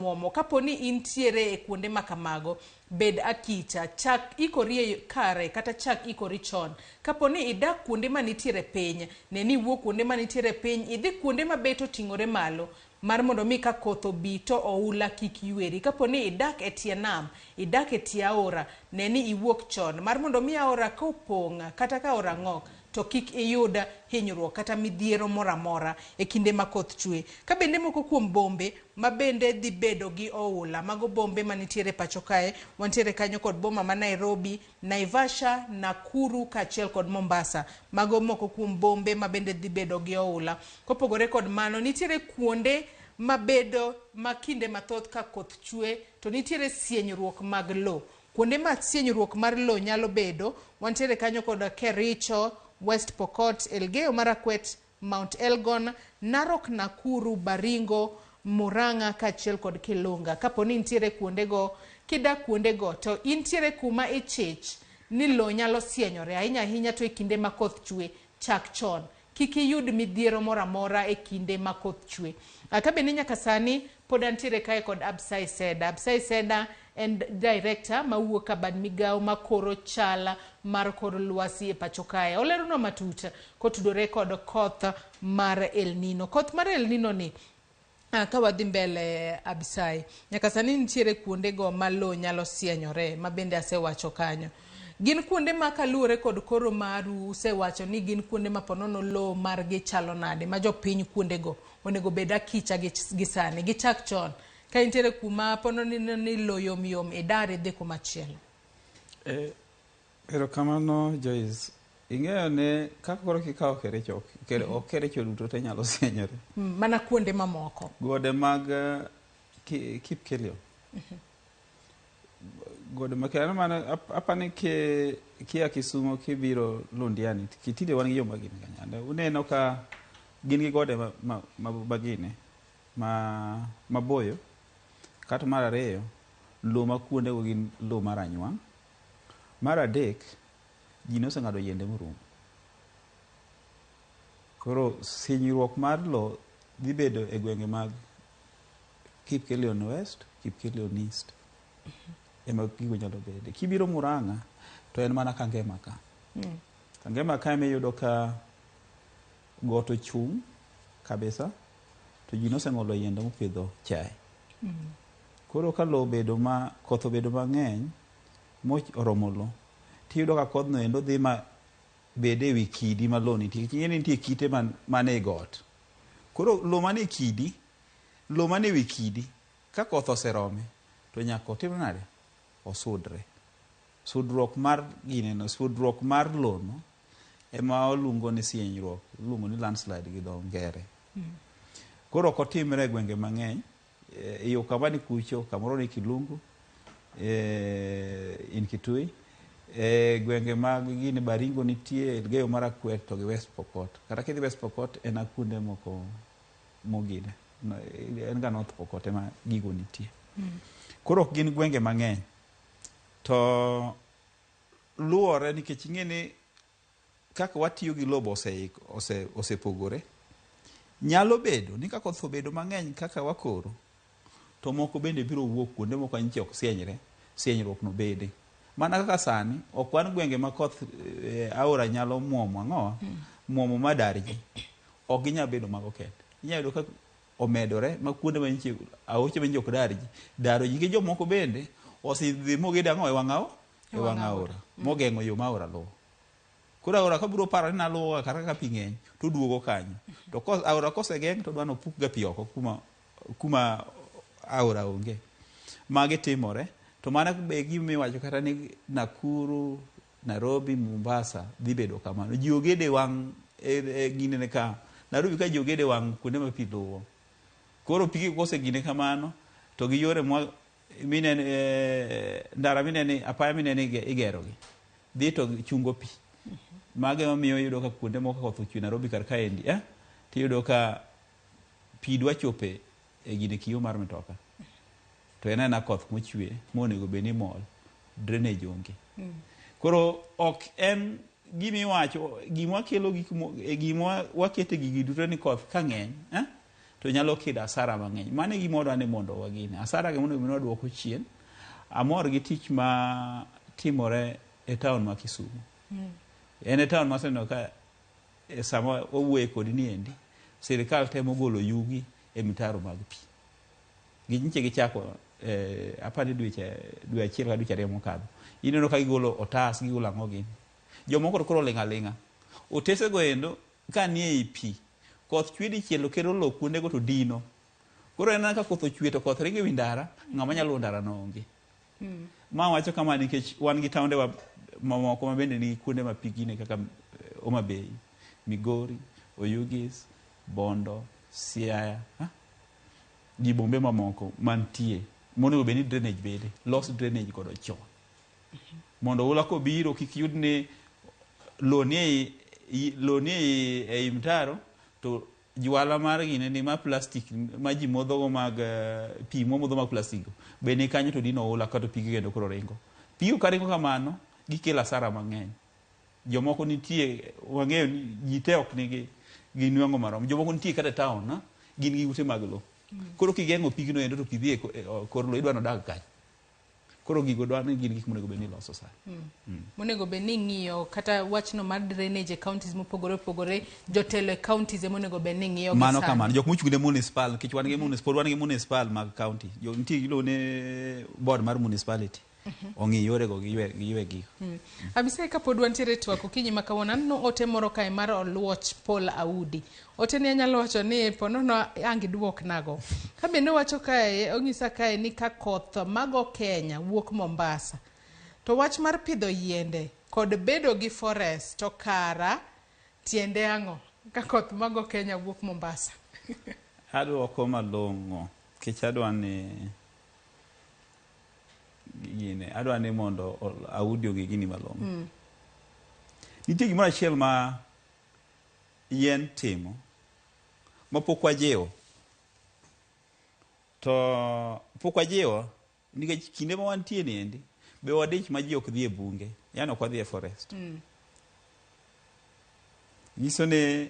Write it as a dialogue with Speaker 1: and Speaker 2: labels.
Speaker 1: Muomo. Kapo ni intiere e kuonde ma kamago, bed akicha. Chak ikori e kare kata chak ikori chon. Kapo ni idak kuonde ma nitiere piny, ne ni iwuok kuonde ma nitiere piny idhi kuonde ma bet oting'ore malo mar mondo mi ka koth obi to oula kik yweri. Kapo ni idak e tie nam, idak e tie aora, ne ni iwuok chon mar mondo mi aora kopong' kata ka aora ng'ok to kik iyud hinyruok kata midhiero moro amora e kinde ma koth chwe. Ka bende moko kuom bombe ma bende dhi bedo gi oula, mago bombe manitiere pacho kae, wantiere kanyo kod boma ma Nairobi, Naivasha, Nakuru kaachiel kod Mombasa. Mago moko kuom bombe ma bende dhi bedo gi oula. Kopogore kod mano, nitiere kuonde mabedo ma kinde mathoth ka koth chwe to nitiere sienyruok mag lo. Kuonde ma sienyruok mar lo nyalo bedo, wantiere kanyo kod Kericho, West Pokot, Elgeyo Marakwet, Mount Elgon, Narok, Nakuru, Baringo, Murang'a kaachiel kod Kilunga. Kapo ni intiere kuondego, kidak kuondego to intiere kuma ichich ni lo nyalo sienyore ahinya ahinya to e kinde ma koth chwe, chak chon. Kik iyud midhiero moro amora e kinde ma koth chwe. Ka bende nyaka sani pod antiere kae kod Absai Seda. Absai Seda en director mawuok ka bad migawo makoro chal mar kor lwasi e pacho kae. Oleronwa matut kotudore kod koth mar El Nino. Koth mar El Nino ni ka wadhi mbele Abisai, nyaka sani nitiere kuonde go ma lowo nyalo sienyore ma bende asewacho kanyo. Gin kuonde ma kaluwore kod koro maru usewacho ni gin kuonde ma ponono lowo margi chalo nade ma jopiny kuondego onego bed akicha gi, gi sani gichak chon ka intiere kuma ponono ni lowo yom yom idar idhi kuma chielo.
Speaker 2: Erokamano Joyce. Ing'eyo ni kaka koro kikawo Kericho, ok Kericho duto te nyalo sienyore.
Speaker 1: Mana kuonde mamoko.
Speaker 2: Gode mag Kipkelion. Gode mag mana apani kia Kisumo kibiro Londiani, tinde wan gi yo magine kanyo. Uneno ka gin gi gode magine maboyo. Kato mar ariyo, lowo ma kuondego gin lowo mar anywang'. Mar adek, ji noseng'ado yiende morumo. Koro sinyruok mar lowo dhi bedo e gwenge mag Kipkelion West, Kipkelion East. Ema gigo nyalo bede. Kibiro Murang'a to en mana Kangema ka. Kangema ka ema iyudo ka got ochung' kabisa to ji noseng'olo yiende mopidho chae. Koro ka lowo obedo ma koth obedo mang'eny moromo lowo tiyudo ka kodhno endo dhi ma bed ewi kidi ma lowo nitie. Ing'e ni nitie kite man e got. Koro lowo man e kidi, lowo man ewi kidi, ka koth oserome to nyaka otim nade? Osudre. Sudruok mar gineno, sudruok mar lowo no ema waluongo ni sienyruok, iluongo ni landslide gi dho ngere. Koro ok otimre e gwenge mang'eny. E yo kama ni kucho, kamoro ni Kilungu, in Kitui, e gwenge mag gini Baringo nitie, Elgeyo Marakwet to gi West Pokot. Kata kidhi West Pokot en kuonde moko mogine. En ga North Pokot ema gigo nitie. Koro ok gin gwenge mang'eny. To luwore nikech ing'e ni kaka watiyo gi lowo osepogore. Nyalo bedo ni ka koth obedo mang'eny kaka wakoro, to moko bende biro wuok kuonde moko nyiche ok sienyre, sienyruok no bede. Mana kaka sani, ok wan gwenge ma koth aora nyalo muomo ang'owa, muomo ma dar ji. Ok ginyal bedo mago kende. Inyalo yudo ka omedore ma kuonde ma nyiche aoche ma nyiche ok dar ji, daro ji. Nikech jomoko bende osedhi mogedo ang'o e wang' e wang' aora, mogeng'o yo ma aora luwo. Koro aora kabiro paro ni naluwoga kata ka pi ng'eny to oduogo kanyo. To aora kosegeng' to odwa nopuk ga pi oko kuma aora onge. Magi timore to mano be gima iwacho kata ni Nakuru, Nairobi, Mombasa dhi bedo kamano. Ji ogedo e wang' e ginene ka. Nairobi ka ji ogedo e wang' kuonde ma pi luwo. Koro pigi kosegine kamano to gi yore mwa minene ndara minene apaya minene igero gi dhi to chungo pi. Mago ema miyo iyudo ka kuonde moko koth ochwe Nairobi kar kaendi tiyudo ka pi dwa chope e gine kiyo mar mtoka. To en aena koth mochwe monego bed ni mol, drainage onge. Koro ok en gima iwacho, gima wakelo gik gima wakete gigi duto ni koth ka ng'eny. to nyalo kelo asara mang'eny. Mano e gima wadwa ni mondo wagine. Asara gi mondo mi waduoko chien. Amor gi tich ma timore e town ma Kisumu. En e town maseneno ka e sama wawuoye kodi ni endi, sirikal temo golo yugi e mitaro mag pi. Nyiche gichako eh, apani dweche dwe achiel ka dweche ariyo mokadho. Ineno ka gigolo otas, gigolo ang'o gini. Jomoko to koro oling' aling'a. Otese go endo ka nie ei pi, koth chwe dichiel to kelo lowo kuondego to dino. Koro en ka koth ochwe to koth ringo ewi ndara, ng'ama nyalo luwo ndara no onge. Ma wacho kama nikech wan gi taonde wa mamoko ma bende nigi kuonde ma pi gine kaka Homa Bay, Migori, Oyugis, Bondo, Siaya, ha? gi bombe mamoko mantie monego bed ni drainage bede, los drainage godo chon. Mondo oula kobiro kik yud ni lowo nie lowo nie ei mtaro to jwala mar gine ni ma plastic ma ji modho go mag pi mwamodho mag plastic go be ni kanyo to dino oula kato pige kendo koro ringo. Pigo ka ringo kamano gikelo asara mang'eny. Jomoko nitie wang'eyo ni ji te ok nigi gi nwang'o marom. Jomoko nitie kata e town na gin gi ute mag lowo. Koro kigeng'o pigno endo to pi dhi e kor lowo idwa nodag kanye? Koro gigo dwa ni gin gik monego bed ni iloso sani.
Speaker 1: Monego bed ni ing'iyo kata wachno mar drainage e counties mopogore opogore, jotelo e counties ema onego bed ni ng'iyo gi
Speaker 2: Mano
Speaker 1: sani.
Speaker 2: kamano, jok mochung' ne municipal, nikech wan gi municipal, wan gi municipal mag county. Jo nitie giluongo ni board mar municipality. Ong'i yorego giywe giywe gigo.
Speaker 1: Abisai kapod wantiere e twak okinyi ma kawuono aneno ote moro kae mar Oluoch Paul Audi. Ote ni anyalo wacho ni ponono ang' iduok nago. Ka bende owacho kae, onyisa kae ni ka koth mago Kenya wuok Mombasa. To wach mar pidho yiende kod bedo gi forest to kara tiende ang'o? Ka koth mago Kenya wuok Mombasa.
Speaker 2: Aduoko malong'o nikech adwa ni gine adwa ni mondo Audi ong'e gini malong'o. Nitie gimoro achiel ma yien timo mapok wajiwo to pok wajiwo nikech kinde ma wantie ni endi be wadich ma ji ok dhi e bunge yani ok wadhi e forest. Nyiso ni